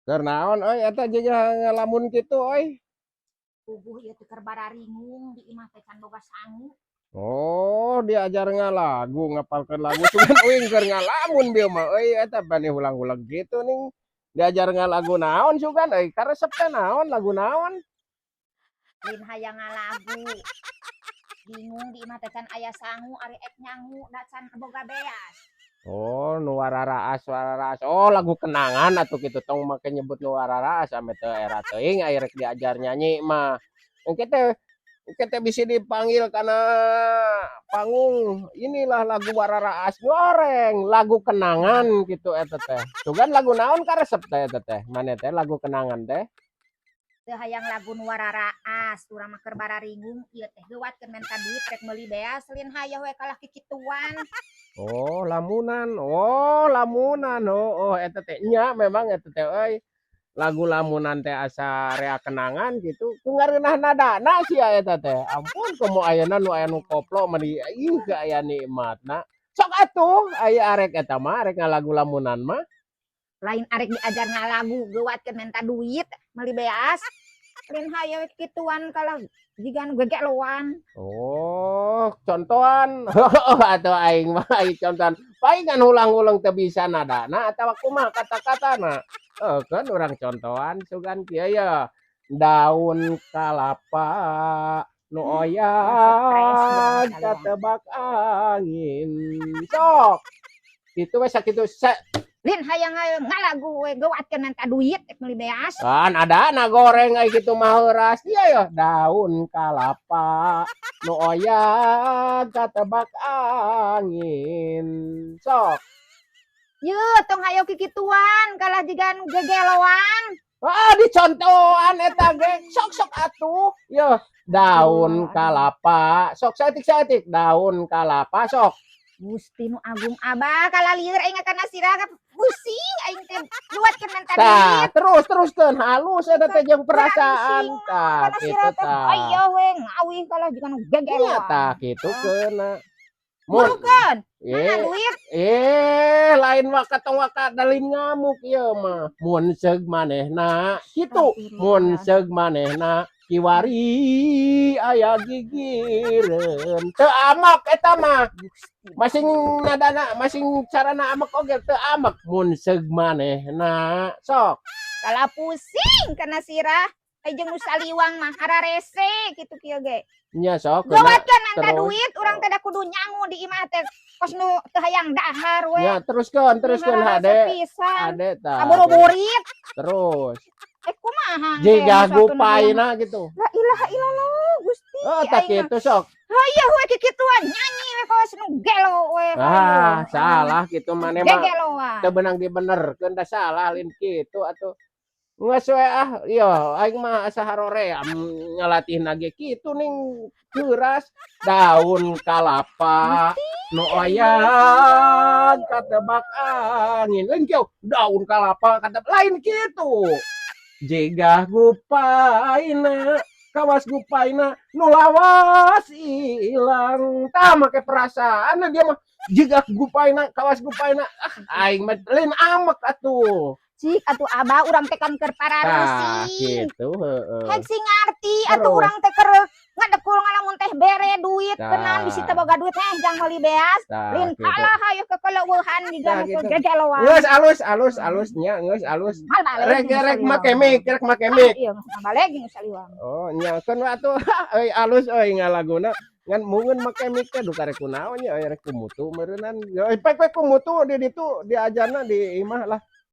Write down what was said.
Keur naon euy eta jiga ngalamun kitu euy? Puguh ieu teh keur bararingung di imah teh can boga sangu. Oh, diajar ngalagu, ngapalkeun lagu, cuman uing keur ngalamun bieu mah euy, eta bani hulang-hulang kitu ning. Diajar ngalagu naon sugan euy? Karesep teh naon, lagu naon? Lain hayang ngalagu. Bingung di imah teh can aya sangu, ari ek nyangu da can boga beas. Oh, nu wararaas wararaas. Oh, lagu kenangan atuh kitu, tong make nyebut nu wararaas, ame teu era teuing aya rek diajar nyanyi mah. Engke teh bisi dipanggil kana panggung, inilah lagu wararaas, goreng, lagu kenangan kitu eta teh. Sugan lagu naon karesep teh eta teh? Maneh teh lagu kenangan teh? Teu hayang lagu nu wararaas, urang mah keur bararingung ieu teh geuwat keur menta duit rek meuli beas, lain hayoh we kalah kikituan. Oh, lamunan. Oh, lamunan. Oh, eta teh nya memang eta teh euy. Lagu lamunan teh asa rea kenangan gitu. Ku ngareunah nadana sia eta teh. Ampun, komo ayeuna nu aya nu koplo mah di ih aya nikmatna. Sok atuh aya arek eta mah, arek ngalagu lamunan mah. Lain arek diajar ngalagu, geuwat keur menta duit meuli beas. Lain hayoh we kikituan kalah jiga nu gegeloan. Oh, contohan. Atuh aing mah ai contohan. Palingan hulang-huleng teu bisa nadana atawa kumaha kata-katana. Heuh, keun urang contohan sugan kieu ye. Daun kalapa nu oyag katebak angin. Sok. Kitu we sakitu se. Lain hayang hayang ngalagu we, geuwat keur menta duit rek meuli beas. Kan adana goreng ai kitu mah heuras. Ieu ya daun kalapa nu oyag katebak angin. Sok. Yeuh, tong hayo kikituan kalah jiga nu gegeloan. Ah, dicontohan eta ge. Sok sok atuh. Yeuh, daun kalapa. Sok saeutik-saeutik daun kalapa sok. Gusti nu agung, Abah, kalah lieur aing kana sirah, pusing aing teh luatkeun menta Tah, duit. Terus teruskeun halus eta teh jeung perasaan. Tah, Kana kitu sirah teh tah. Aya we ngawih kalah jiga nu Iya gegeloan. Tah kitu keuna. Mun Burukeun. Mana duit? Eh, lain waka, tong waka dalin ngamuk ieu mah. Mun seug manehna kitu, mun seug manehna kiwari aya gigireun. Teu amek eta mah. Masing nadana, masing carana amek oge teu amek. Mun seug manehna sok. Kalah pusing kana sirah. Ai jeung nu saliwang mah hararese kitu kieu ge. Nya sok keuna Gawatkeun menta terus. Duit, urang teh da kudu nyangu di imah teh kos nu teu hayang dahar we. Nya teruskeun, teruskeun Hararese hade. Pisan. Hade tah. Kaburu-burit. Terus. Eh, kumaha Jiga engke gupaina gitu. La ilaha illallah, Gusti. Oh, tah Aing mah. Kitu sok. Hayoh we kikituan nyanyi we kos nu gelo we. Ah, salah kitu maneh mah. Gegeloan. Teu beunang dibenerkeun da salah, lain kitu atuh. Geus we ah, ieu aing mah asa haroream ngalatihna ge kitu ning keuras. Daun kalapa nu oyag katebak angin. Lain kieu, daun kalapa katebak, lain kitu. Jiga gupaina kawas gupaina nu lawas ilang. Tah, make perasaan dia mah, jiga gupaina kawas gupaina. Ah, aing mah lain amek atuh. Cik atuh, Abah, urang teh kan keur Tah, pararusing. Kitu heeh. Hek sing ngarti atuh. Terus. Urang teh keur ngadekul ngalamun teh bere duit Tah. kenan bisi teu boga duit heh jang meuli beas. Tah, Lain kitu. Kalah hayo kekeleueuhan jiga Tah, nu kitu. gegeloan. Geus alus alus alus nya, geus alus. Mal balik Rek jeung rek saliwang. Make mic, rek make Ah, mic. iya, balik jeung saliwang. Oh, nya keun we atuh. Euy, alus euy ngalaguna. Ngan mungeun make mic teh duka rek kunaon nya euy, rek kumutu meureunan. Euy, pek pek kumutu di ditu diajarna di imah lah.